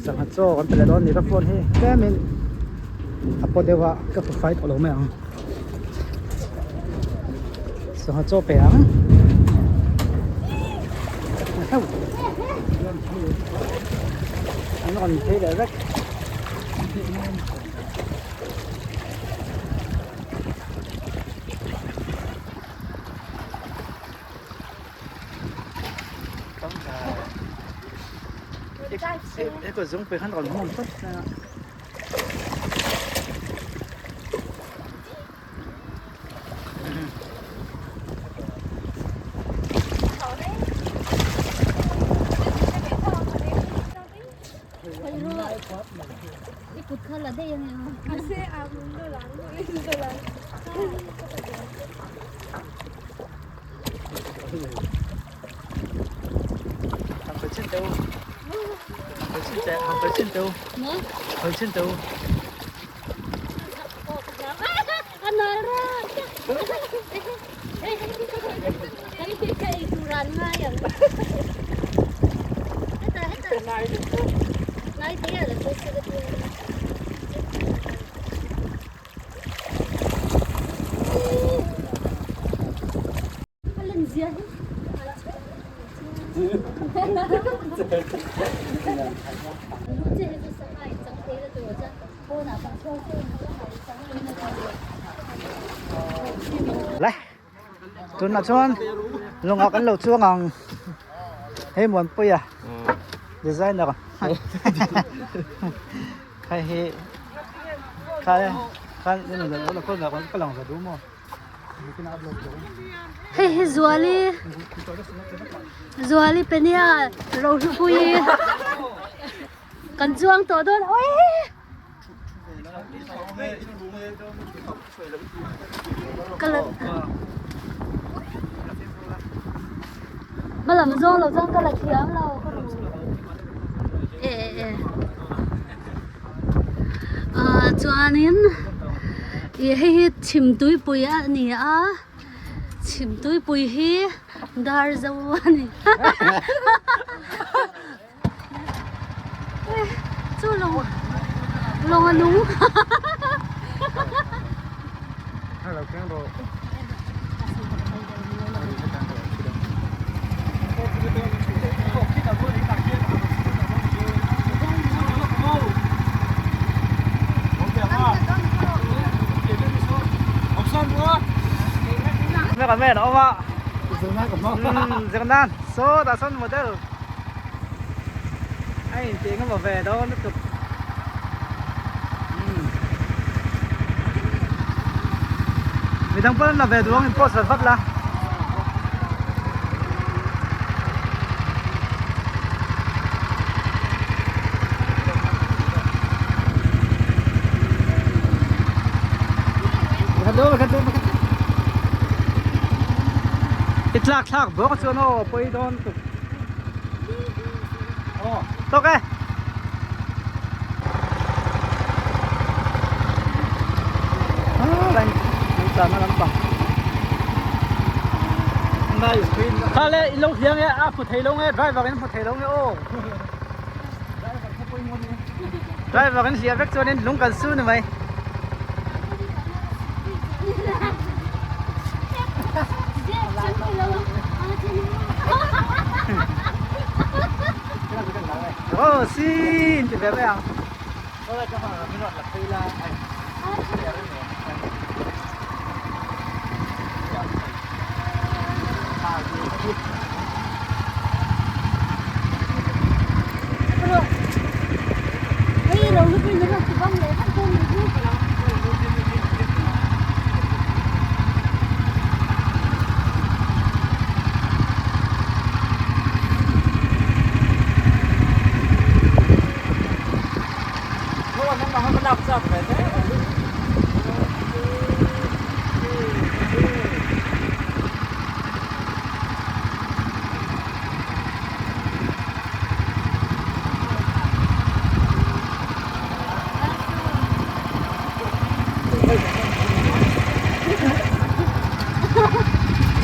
Sangha chaw kan pe leh dawn a ni ka phone hi tlemin a paw deuh a ka hmu fai tawh lo mai ang sangha chaw pe ang an rawn phei leh vek. He zung pe khan rawn hmawm tlat mai a. Le tunah chuan lawngah kan lo chuang ang hei Muanpuia designer hei hi kha lang za duh maw. Hei hi Zuali Zuali Penia Rohlupuii kan chuang tawh dawn oi ka la hma lam zawng lo chuan ka la thiam lo e e ah chuanin ih hei hi chhim tuipui a ni a chhim tuipui hi dar zo a ni chu lawng lawng a nung So dah sawn model a intih engemaw ve dawn lutuk midang pawh an la ve duh ang in post vat vat la. I tlak thlak bawk chuan aw pawi dawn tuk aw tawk e. Kha le i lo hliang e a hmu thei lo nge driver in hmu thei lo nge aw driver in hliah vek chuan in lung kan su ni mai. Oh sin ti ve mai ang.